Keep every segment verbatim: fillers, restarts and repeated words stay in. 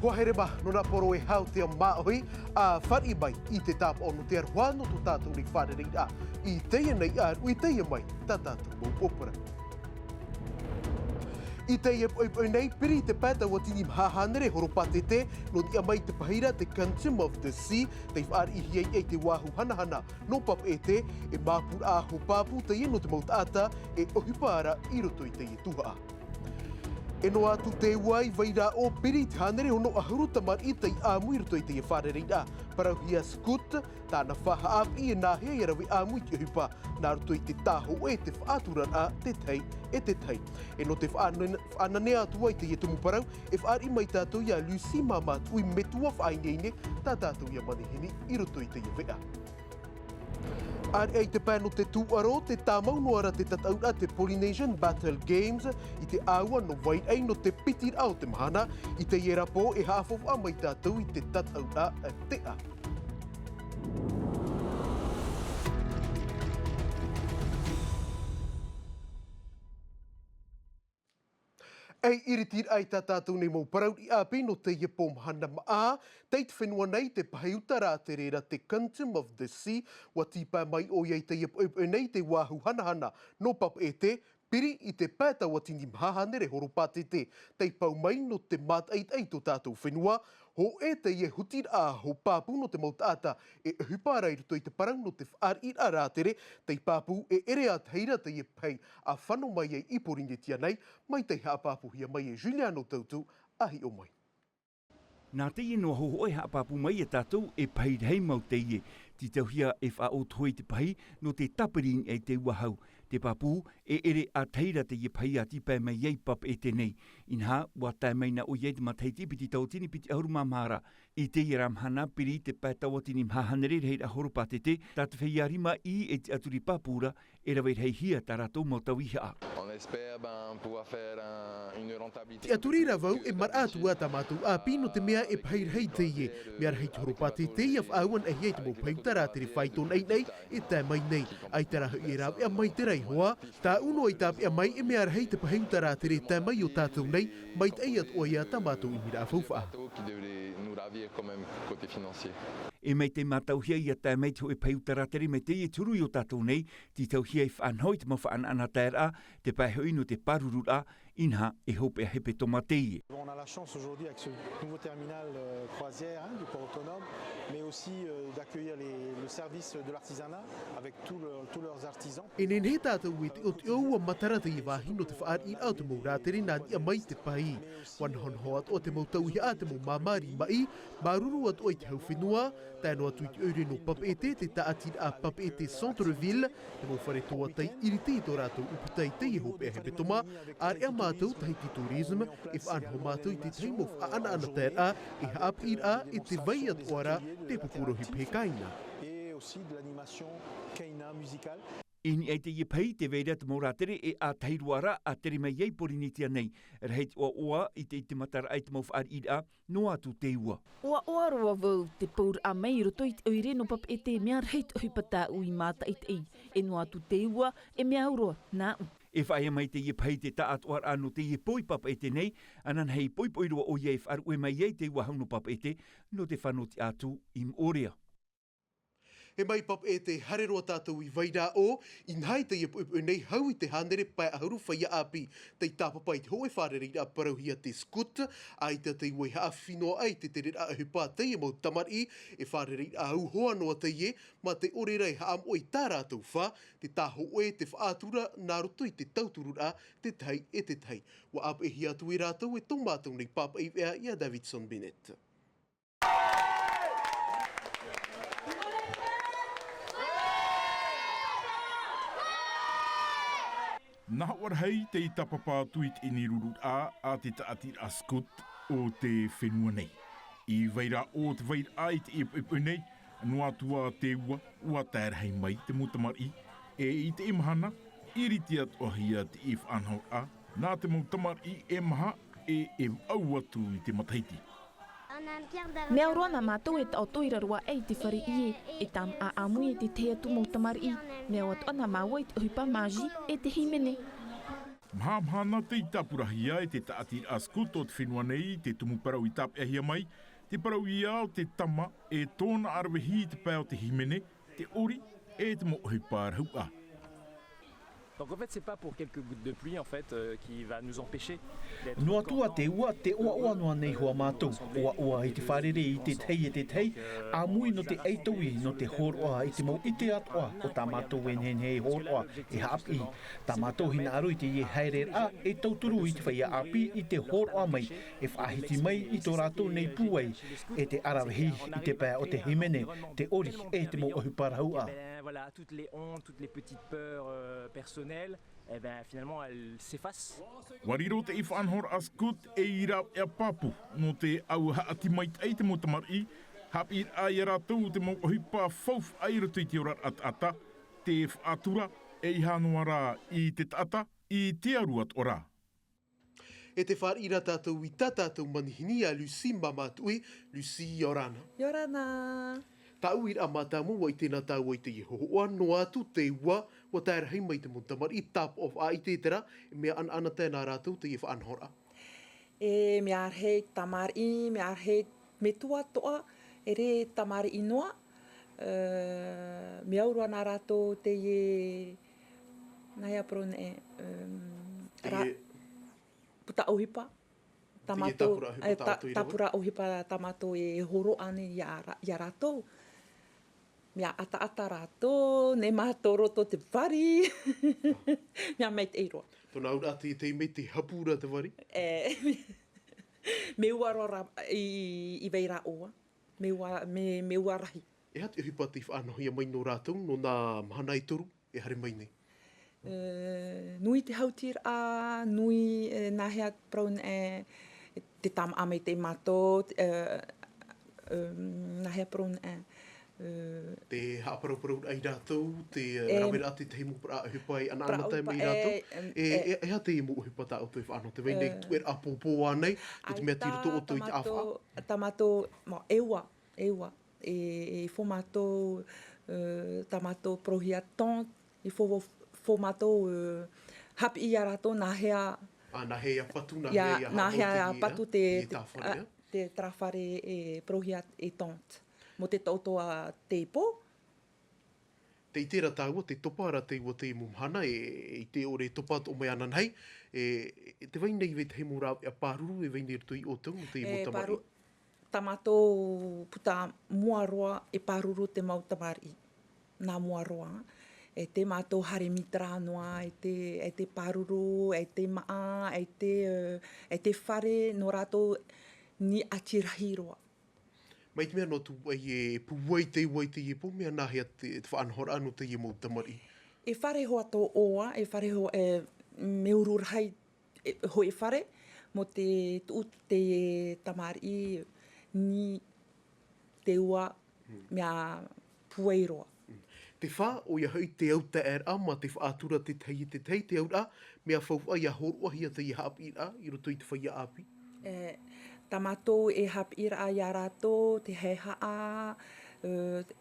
Hoa here mā, nō nā poro e hau te māʻohi, ʻa fāriʻi mai i te tāpaʻo nō te aroha nō tō tātou nei fārereiraʻa. I teie nei ʻāruʻi, i teie mai tā tātou mau ʻōpara. I teie poʻipoʻi nei, piri i te pae tauatini maha hānere horopātete, nō niʻa mai i te pahī ra te Quantum of the Sea, tei fāriʻihia ai te Oahu Hanahana nō Papeʻete, e māpūraʻa hōpāpū teie nō te mau taʻata e ʻohipa ra i roto i teie tuhaʻa. E noa atu te ua i Vairaʻo, piri i te hānere ono ʻahuru tamariʻi tei ʻāmui i roto i teie fārereiraʻa. Parauhia Scout, tāna fā haʻapiʻi e nāhea ia rave ʻāmui i te ʻohipa, nā roto i te tāhōʻē, te faʻaturaraʻa, te tahi e te tahi. E nō te faʻana-, faʻananea atu ai teie tumu parau, e fāriʻi mai tātou ia Lucy Māmātuʻi, metua faʻaineine tā tātou ia manihini i roto i teie veʻa. ʻĀreʻa i te pae nō te tūʻaro, tē tāmau noa ra te tataʻuraʻa te Polynesian Battle Games i te ʻāua nō Vairaʻi nō te piti raʻa o te mahana. I teie ra pō e haʻafaufaʻa mai tātou i te tataʻuraʻa teʻa. E iritiraʻa i tā tātou nei mau parau riʻi ʻāpī nō teie pō mahana maʻa, tei te fenua nei te pahī uta rātere ra te Quantum of the Sea, ʻua tīpae mai ʻoia i teie poʻipoʻi nei te Oahu Hanahana nō Papeʻete, piri i te pae tauatini maha hānere horopātete, tei pau mai nō te mātaʻitaʻi i tō tātou fenua, hōʻē teie hutiraʻa hōpāpū nō te mau taʻata e ʻohipa ra i roto i te parau nō te fāriʻiraʻa rātere, tei pāpū e ʻere ʻātahi ra teie pahī ʻa fano mai ai i Pōrīnetia nei, mai tei haʻapāpūhia mai e Juliano Tautu, ʻa hiʻo mai. Nā teie noa hōhoʻa e haʻapāpū mai ia tātou e pahī rahi mau teie, tītauhia e faʻaʻōtohe i te pahī nō te tāpiri i niʻa i te ua hau. Te pāpū, e ʻere ʻātahi ra teie pahī ʻa tīpae mai ai Papeʻete nei. Inaha, ʻua tae mai nā ʻoia i te matahiti piti tauatini piti ʻahuru mā maha ra. I teie ra mahana, piri i te pae tauatini maha hānere rahiraʻa horopātete, tā te feiā rima ʻī e tiʻaturi pāpū ra, e rave rahihia tā rātou mau tauihaʻa. On espère, ben, pouvoir faire un, une rentabilité. Tiʻaturi ra vau, e maraʻa atu ā tā mātou ʻāpī, nō te mea e pahī rahi teie, mea rahi te horopātete, ʻia faʻaau anaʻe hia i te mau pahī uta rātere faito naʻinaʻi e tae mai nei. ʻAita rā hoʻi e rāveʻa mai terā iho ā, tāʻu noa i tāpeʻa mai, e mea rahi te pahī uta rātere e tae mai iō tātou nei, maitaʻi atoʻa ïa tā mātou ʻimiraʻa faufaʻa. Qui devrait nous ravir quand même côté financier. E mai tei mātauhia ʻia tae mai te hōʻē pahī uta rātere mai teie te huru iō tātou nei, tītauhia e faʻanaho i te mau faʻanaʻanataeraʻa, te pae hoʻi nō te pārururaʻa, inaha e hopeʻa hepetoma teie. On a la chance aujourd'hui avec ce nouveau terminal, euh, croisière, hein, du port autonome, mais aussi, euh, d'accueillir les, le service de l'artisanat avec tous leurs, tous leurs artisans. E nehenehe tātou e tiʻotiʻo, ʻua matara teie vāhi nō te fāriʻiraʻa o te mau rātere nā niʻa mai i te pahī. ʻUa nahonaho atoʻa te mau tauihaʻa, te mau māmā rimaʻi, māuruuru atoʻa i te hau fenua, tae noa atu i te ʻoire nō Papeʻete, te tāʻatiraʻa Papeʻete Centre-Ville, te mau fare tōatai ʻiriti i tō rātou ʻūputa i teie hopeʻa hepetoma, ʻāreʻa mātou Tahiti Tourisme, e faʻanaho mātou i te tahi mau faʻanaʻanataeraʻa, e haʻapiʻiraʻa, e te vai atoʻa ra, te pupurō hipe kāina. Et aussi de l'animation kaina musicale. I niʻa i teie pahī, tē vai ra te mau rātere e ʻātahi roa ra ʻa tere mai ai Pōrīnetia nei. Rahi te ʻoaʻoa i te, i te mataraʻa i te mau fāriʻiraʻa, noa atu te ua. ʻOaʻoa roa vau te pouraʻa mai i roto i te ʻoire nō Papeʻete, mea rahi te ʻohipa tāʻu i mātaʻitaʻi. E noa atu te ua, e mea au roa nāʻu. E faʻaea mai teie pahī te taʻatoʻaraʻa nō teie pō i Papeʻete nei, ananahi poʻipoʻi roa ʻoia e faʻaruʻe mai ai te ua hau nō Papeʻete, nō te fano tiʻa atu i Moʻorea. E mai Papeʻete, haere roa tātou i Vairaʻo, inaha i teie poʻipoʻi nei hau i te hānere pae ʻahuru feiā ʻāpī, tei tāpapa i te hōʻē fārereiraʻa parauhia te Scout, ʻaita te ua i haʻafifi noa ai te tereraʻa ʻohipa a teie mau tamariʻi, e fārereiraʻa au hoa noa teie, mā te ʻore ra e haʻamoʻe i tā rātou fā, te tāhōʻē, te faʻatura, nā roto i te tautururaʻa, te tahi e te tahi. ʻUa ʻāpeʻehia atu e rātou e tō mātou nei pāpaʻi veʻa ia Davidson Bennett. Nā hoʻi rahi tei tāpapa atu i te ʻinirururaʻa a te tāʻatiraʻa Scout o te fenua nei. I Vairaʻo te vairaʻa i teie poʻipoʻi nei, noa atu ā te ua, ʻua tae rahi mai te mau tamariʻi, e i teie mahana, ʻiriti atoʻahia teie faʻanahoraʻa, nā te mau tamariʻi e maha, e, e vaʻu atu i te matahiti. Mea au roa nā mātou e taʻoto i raro aʻe i te fare ʻie, e tāmaʻa ʻāmui e te tahi atu mau tamariʻi. Mea au atoʻa nā māua i te ʻohipa magie e te hīmene. Mahamahana tei tāpurahia e te tāʻatiraʻa Scout o te fenua nei te tumu parau i tāpeʻahia mai, te parau ia o te tama e tōna aravihi i te pae o te hīmene, te ʻori, e te mau ʻohipa rahuʻa. Donc en fait, c'est pas pour quelques gouttes de pluie en fait euh, qui va nous empêcher d'être... Noa atu ā te ua, te ʻoaʻoa noa nei hoʻi mātou. ʻOaʻoa i te fārerei i te tahi e te tahi, ʻāmui nō te ʻaitaui, nō te hōroʻa i te mau ʻite atoʻa o tā mātou e nehenehe e hōroʻa, e haʻapiʻi. Tā mātou hinaʻaro i teie haereraʻa e tauturu i te feiā ʻāpī i te hōroʻa mai, e faʻahiti mai i tō rātou nei pūai, e te aravihi i te pae o te hīmene, te ʻori, e te mau ʻohipa rahuʻa. Eh ben, voilà, toutes les hontes, toutes les petites peurs euh, personnelles, eh ben, finalement, elles s'effacent. ʻUa riro teie faʻanahoraʻa Scout ei rāveʻa pāpū, nō te ʻau haʻati maitaʻi te mau tamariʻi, haʻapiʻiraʻa ia rātou te mau ʻohipa faufaʻa i roto i te oraraʻa taʻata, te faʻatura, ʻeiaha noa rā i te taʻata, i te aru atoʻa rā. E te fāriʻi ra tātou i tā tātou manihini a Lucy Mamatuʻi, Lucy, ʻia ora na. ʻIa ora na. Tāʻu uiraʻa mātāmua, ʻua ʻite na tāua i teie hōhoʻa, noa atu te ua, ʻua tae rahi mai te mau tamariʻi, tāpaʻo faʻaʻite terā, e mea ʻanaʻanatae nā rātou teie faʻanahoraʻa. E mea rahi tamariʻi, mea rahi metua atoʻa, e rē tamariʻi noa, e, mea au roa nā rātou teie, nāhea parau neʻe, e, ra-, Teie puta ʻohipa, tā Teie mātou, tāpura ʻohipa e, tā tā-, tātou i rave. Tāpura ʻohipa tā mātou e hōroʻa nei ia ra-, ia rātou. Mea ʻataʻata rātou, nei mātou roto te vari. Mea maitaʻi roa. Tōna auraʻa te, te mea te hapū ra te vari? E, me ua roa ra, i, i vai ra ʻoa. Me ua, me, me ua rahi. E aha te ʻohipa tei faʻanahohia mai nō rātou, nō nā mahana e toru, e haere mai nei? E, nui te hautiraʻa, nui, e, nāhea parau neʻe, e, te tāmaʻa mai te mātou, e, e, nāhea parau neʻe, e, Te haʻaparauparauraʻa ia rātou, te, e, E, raveraʻa te tahi mau parau ʻohipa e ʻanaʻanatae mai ia rātou. E, e, e, e, e aha te mau ʻohipa tā ʻoutou e faʻanaho, te vai nei, e, tuʻeraʻa pōpō ānei, ko te mea tei roto ʻoutou i te ʻāfaʻa? Tā mātou, mā, e ua, e ua. E, e fō mātou, e, tā mātou parauhia tente, e fō, fō mātou, e, haʻapiʻi ia rātou nāhea, Ā, nāhea ia patu, nāhea ia, ia nāhea haʻamau ia teie, patu te, teie te, tāfare, ā, ā? Te tāfare e parauhia e tente. Mō te taʻoto a te pō. Tē ʻite ra tāua, tē topa ra tāua teie mau mahana, e, e ʻite ʻore e topa atoʻa mai ananahi, e, e te vai nei vetahi mau rāveʻa pāruru, e vai nei roto ia ʻoutou, nō teie mau tamariʻi? E, pāru-, tā mātou puta mua roa e pāruru te mau tamariʻi. Nā mua roa. E te mātou haere mītera noa, e te, e te pāruru, e te māʻa, e te, e, e te fare, nō rātou nīʻati rahi roa. Mai te mea noa atu ai e pūai te ua i teie pō, mea nāhea te, te faʻanahoraʻa nō teie mau tamariʻi? E fare hoʻi atoʻa, e fare hoʻi, e, mea uru rahi, e, hōʻē fare, mō te tuʻu te tamariʻi nī te ua, Hmm. mea pūai roa. Hmm. Te fā, ʻoia hoʻi te autaʻeraʻa mā te faʻatura te tahi e te tahi, te auraʻa, mea faufaʻa ia hōroʻahia teie haʻapiʻiraʻa i roto i te feiā ʻāpī? E, tā mātou e haʻapiʻiraʻa ia rātou, te haehaʻa, e,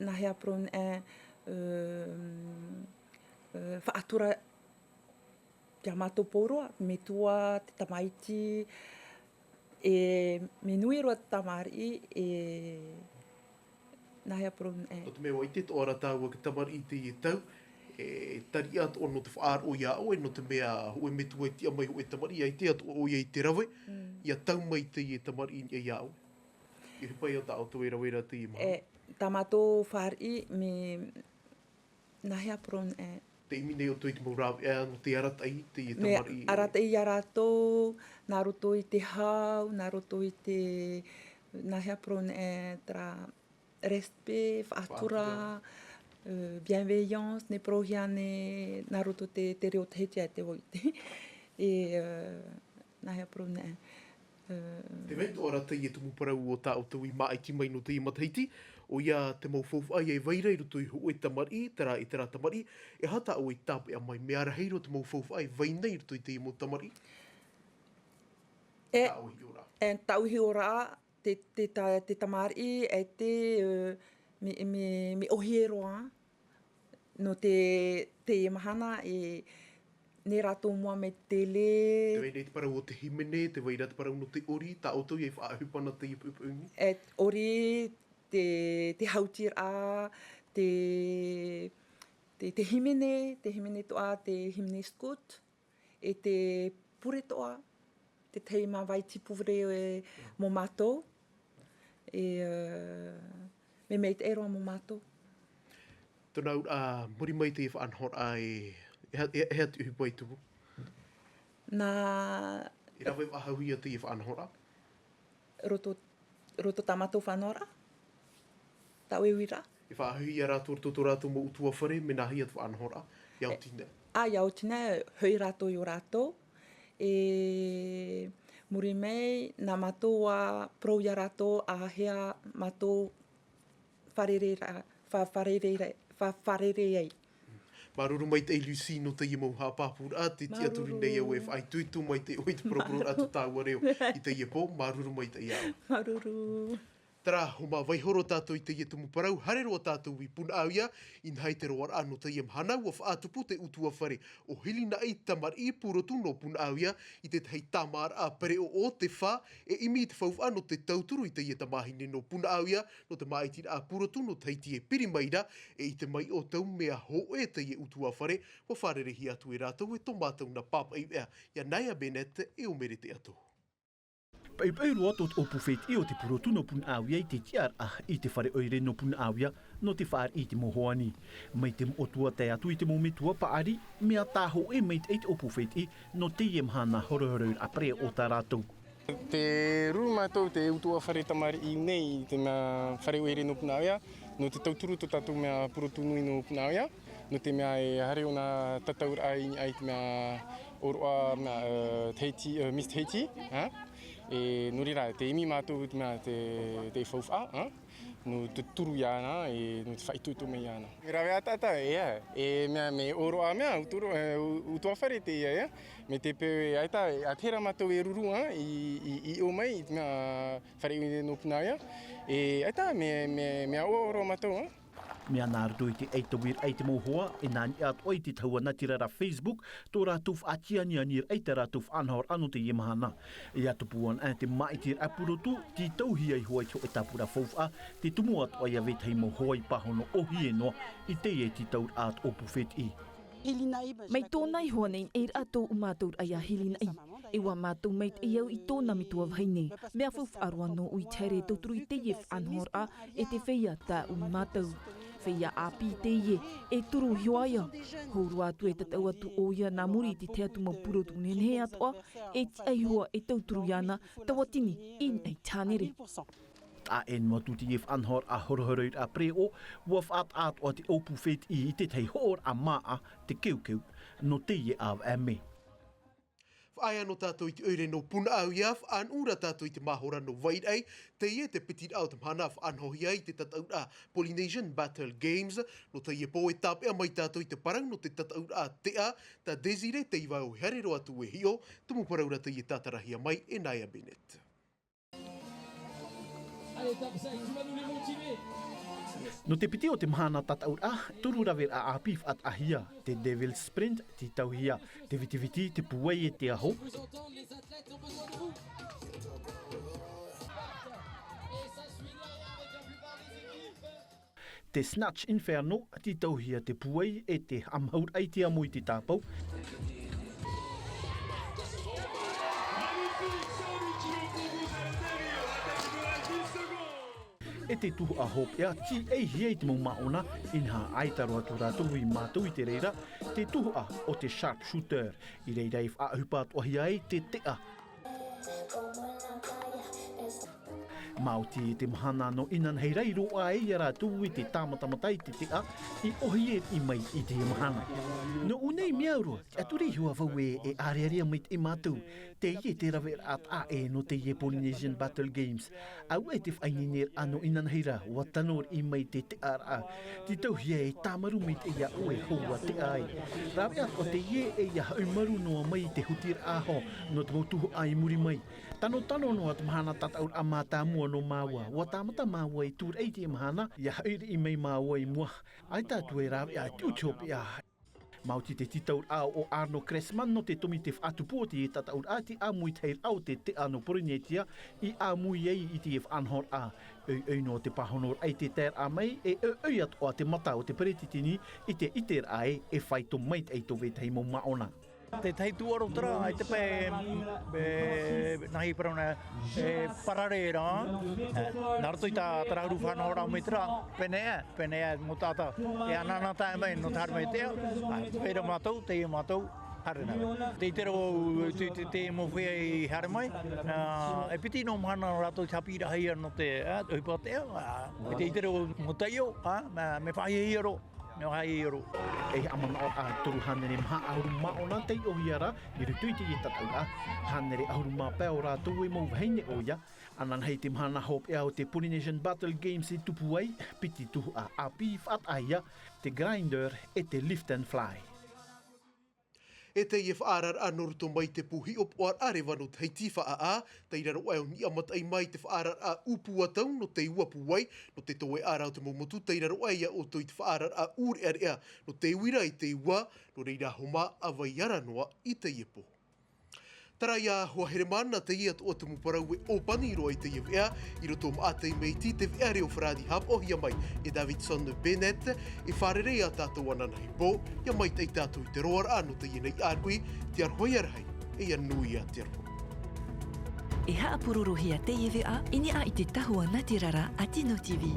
nāhea parau neʻe, e, e, faʻatura ia mātou pauroa, metua, te tamaiti, e, mea nui roa te tamariʻi, e, nāhea parau neʻe. Nō te mea ʻua ʻite atoʻa ra tāua te tamariʻi i teie tau, e tariʻa atoʻa nō te faʻaroʻo ia ʻoe, nō te mea hōʻē metua e tiʻa mai hōʻē tamariʻi, ʻaita atoʻa ʻoia i te rave, Mm. ia tau mai teie tamariʻi i niʻa ia ʻoe. I te ʻohipa ia tā ʻoutou e rave ra teie mahana. E, tā mātou fāriʻi, mea, nāhea parau neʻe. Tē ʻimi nei ʻoutou i te mau rāveʻa nō te arataʻi, teie tamariʻi. Mea arataʻi ia rātou, nā roto i te hau, nā roto i te, nāhea parau neʻe, terā respect, faʻatura, Faʻatura. e, bienveillance, nē parauhia nei, nā roto te, te reo Tahiti ʻaita e vau ʻite. E, e, nāhea parau neʻe. E, Te vai atoʻa ra teie tumu parau o tā ʻoutou i māʻiti mai nō teie matahiti, ʻoia te mau faufaʻa ia e vai ra i roto i hōʻē tamariʻi, terā, i terā tamariʻi, e aha tā ʻoe i tāpeʻa mai, mea rahi roa te mau faufaʻa e vai nei i roto i teie mau tamariʻi? E, Tā ʻoe hiʻoraʻa. e, tāʻu hiʻoraʻa, te, te ta-, te tamariʻi, e te, e, mea, mea, mea ʻōhie roa, nō te, teie mahana, e, Nei rātou mua mai te tele. Te vai nei te parau o te hīmene, te vai ra te parau nō te ʻori, tā ʻoutou ia i faʻaʻohipa na teie poʻipoʻi nei? E, ʻori, te, te hautiraʻa, te, te, te hīmene, te hīmene toʻa, te hīmene scout, e te pure toʻa, te tahi mā vai tīpure e mō mātou, e, e, mea maitaʻi roa mō mātou. Tōna auraʻa, muri mai teie faʻanahoraʻa e, e, e, e atu ʻohipa i tupu? Nā. E rave faʻahou ia teie faʻanahoraʻa? Roto, roto tā mātou faʻanahoraʻa? Tāʻu e uiraʻa? E faʻahou ia rātou roto tō rātou mau ʻutuāfare, mea nāhea te faʻanahoraʻa, ia oti nei? Ā, ia oti nei, hoʻi rātou i ō rātou. E muri mai, nā mātou ʻua parau ia rātou, āhea mātou fārerei ra, fa-, fārerei ra, fa-, fārerei ai. Māuruuru maitaʻi Lucy nō teie mau haʻapāpūraʻa, tē tiʻaturi nei au e faʻaitoito maitaʻi ʻoe i te paraparau atu tāua reo i teie pō, māuruuru maitaʻi ʻāua. Māuruuru. Terā, ʻua mā vaihoro tātou i teie tumu parau, haere roa tātou i Punaʻauia, inaha i te roaraʻa nō teie mahana, ʻua faʻatupu te ʻutuāfare ʻo Hilinaʻi Tamariʻi Purotu nō Punaʻauia, i te tahi tāmāraʻa pereʻoʻo, te fā, e ʻimi i te faufaʻa nō te tauturu i teie tamāhine nō Punaʻauia, nō te māʻitiraʻa Purotu nō Tahiti e piri mai ra, e ʻite mai ʻoutou mea hōʻē teie ʻutuāfare, ʻua fārereihia atu e rātou e tō mātou nā pāpaʻi veʻa, ia Naya Bennett e ʻo Mere Teʻato. Poʻipoʻi roa tō te ʻōpū fētiʻi o te Purotu nō Punaʻauia i te tiʻaraʻa i te fare ʻoire nō Punaʻauia, nō te fāriʻi i te mau hoa nei. Mai te moʻotua tae atu i te mau metua paʻari, mea tāhōʻē maitaʻi te ʻōpū fētiʻi, nō teie mahana horohororaʻa pereʻoʻo tā rātou. Te ruru mātou te ʻutuāfare tamariʻi nei i te mea fare ʻoire nō Punaʻauia, nō te tauturu tō tātou mea Purotu nui nō Punaʻauia, nō te mea e haere ʻōna tataʻuraʻa i niʻa i te mea ʻōroʻa, mea, e, Tahiti, e, Miss Tahiti, ha? E, nō reira, tē ʻimi mātou te mea te, te faufaʻa, ha? Nō te turu iāna, e, nō te faʻaitoito mai iāna. Mea rave ʻataʻata, ʻeā, e, mea, mea ʻōroʻa mea, ʻutu-, e, ʻu-, ʻutuāfare teie, ʻeā, mai te peu, e, ʻaita, e, ʻa terā mātou e ruru, ha, i, i, i ʻō mai, i te mea, fare ʻoire nō Punaʻauia, e, ʻaita, mea, mea, mea ʻōroʻa mātou, ha? Mea nā roto i te ʻaitauiraʻa i te mau hoa, e nā niʻa atoʻa i te tahua natirara Facebook, tō rātou faʻatianianiraʻa i tā rātou faʻanahoraʻa nō teie mahana. ʻIa tupu anaʻe te māʻitiraʻa Purotu, tītauhia iho ā i te hōʻē tāpura faufaʻa, te tumu atoʻa ia vetahi mau hoa i pāhono ʻōhie noa, i teie tītauraʻa a te ʻōpū fētiʻi. Mai tōna iho anaʻe i niʻa i tō mātou ra iā Hilinaʻi. E ʻua mātau maitaʻi au i tōna metua vahine. Mea faufaʻa roa nōʻu i te haere e tauturu i teie faʻanahoraʻa e te feiā tāʻu i mātau. Feiā ʻāpī teie, e turu iho ā ia. Hou roa atu e tataʻu atu ʻoia nā muri i te tahi atu mau Purotu nehenehe atoʻa, e tiʻa iho ā e tauturu iāna, tauatini i niʻa i te hānere. Taʻa ʻē noa atu teie faʻanahoraʻa horohororaʻa pereʻoʻo, ʻua faʻataʻa atoʻa te ʻōpū fētiʻi i te tahi hoʻoraʻa māʻa, te keukeu, nō teie ʻāvaʻe mē. Faʻaea noa tātou i te ʻoire nō Punaʻauia, faʻanuʻu rā tātou i te māhora nō Vairaʻi, teie te piti raʻa o te mahana faʻanahohia ai te tataʻuraʻa Polynesian Battle Games, nō teie pō e tāpeʻa mai tātou i te parau nō te tataʻuraʻa teʻa, tā Désiré Teivao e haere roa atu e hiʻo, tumu parau rā teie tātarahia mai e Naya Bennett. Nō te piti o te mahana tataʻuraʻa, toru raveraʻa ʻāpī faʻataʻahia, te devil sprint, tītauhia, te vitiviti, te pūai e te aho. Te snatch inferno, tītauhia te pūai e te haʻamahuraʻa i te amo i te tāpau. E te tuhaʻa hopeʻa, tīaʻihia i te mau māʻona, inaha ʻaita roa atu rātou i mātau i te reira, te tuhaʻa o te sharpshooter, i reira e faʻaʻohipa atoʻahia ai te teʻa. Maoti i te mahana nō inanahi ra i roaʻa ai ia rātou i te tāmatamata i te teʻa i ʻōhie mai i teie mahana. Nōʻu nei mea roa, tiʻaturi iho ā vau ē, e ʻārearea maitaʻi mātou. Teie te raveraʻa taʻa ʻē nō teie Polynesian Battle Games. Auē te faʻaineineraʻa nō inanahi ra, ʻua tano riʻi mai te teʻaraʻa. Tītauhia e tāmaru maitaʻi iā ʻoe, hou ʻua teʻa ai. Rave atoʻa teie e ʻia haʻumaru noa mai i te hutiraʻa aho nō te mau tuhaʻa i muri mai. Tanotano noa te mahana tataʻuraʻa mātāmua nō māua. ʻUa tāmata māua e tūraʻi i teie mahana, ʻia haʻi riʻi mai māua i mua. ʻAita atu e rāveʻa e tiʻutiʻo hopeʻa. Maoti te tītauraʻa o Arno Cressman nō te tomi te faʻatupu o te tataʻuraʻa te ʻāmui te hairaʻa o te teʻa nō Porinetia i ʻāmui ai i te faʻanahoraʻa. ʻOiʻoi nō te pāhonoraʻa i te taeraʻa mai e ʻoiʻoi atoʻa te mata o te peretiteni i te ʻiteraʻa e e faito mai te ʻaito vetahi mau māʻona. Te tahi tūʻaro tara i te pae e nahi parauna e parare rā nā roto i tā tarahuru faʻanahoraʻa mai tera pēnei ʻā pēnei ʻā mō tāta e anaana tae mai nō te haere mai te ʻā pēra mātou teie mātou haere nā te ʻite rā au te te te mau fea i haere mai e piti nō mahana rātou te hāpiʻiraʻa ia nō te ʻā ʻohipa te ʻā e te ʻite rā au mō taiʻo ʻā me faʻahiahia roa me faʻahiahia roa. E haʻamanaʻo ʻā toru hānere maha ʻahuru māʻona tei ʻohia rā i roto i teie tataʻuraʻa hānere ʻahuru mā pae o rātou e mau vahine ʻoia. Ananahi te mahana hopeʻa o te Polynesian Battle Games i tupu ai piti tuhaʻa ʻāpī faʻataʻahia te grinder e te lift and fly. E teie faʻaararaʻa nō roto mai te pū hiʻopoʻaraʻa reva nō te haiti faʻaʻā tei raro aʻe o niʻa mataʻi mai te faʻaararaʻa ʻūpū ʻatau nō te ua pūai nō te toeʻa rā o te mau motu tei raro aʻe iā ʻoutou i te faʻaararaʻa ʻūreʻareʻa nō te uira i te ua nō reira homa ʻavai ara noa i teie pō. Tara iā hoa heremana teie atu o te mau parau e ʻōpani roa i teie veʻa i roto o maʻa tei meiti te veʻa reo farāni hāpaʻohia mai e davidson bennett e fārerei iā tātou ananahi pō ia maitaʻi tātou i te roaraʻa nō teie nei ʻānui te aroha ia rahi e ia nui iā te aroha. E haʻapūrorohia teie veʻa i niʻa i te tahua nā te rara a tino tv.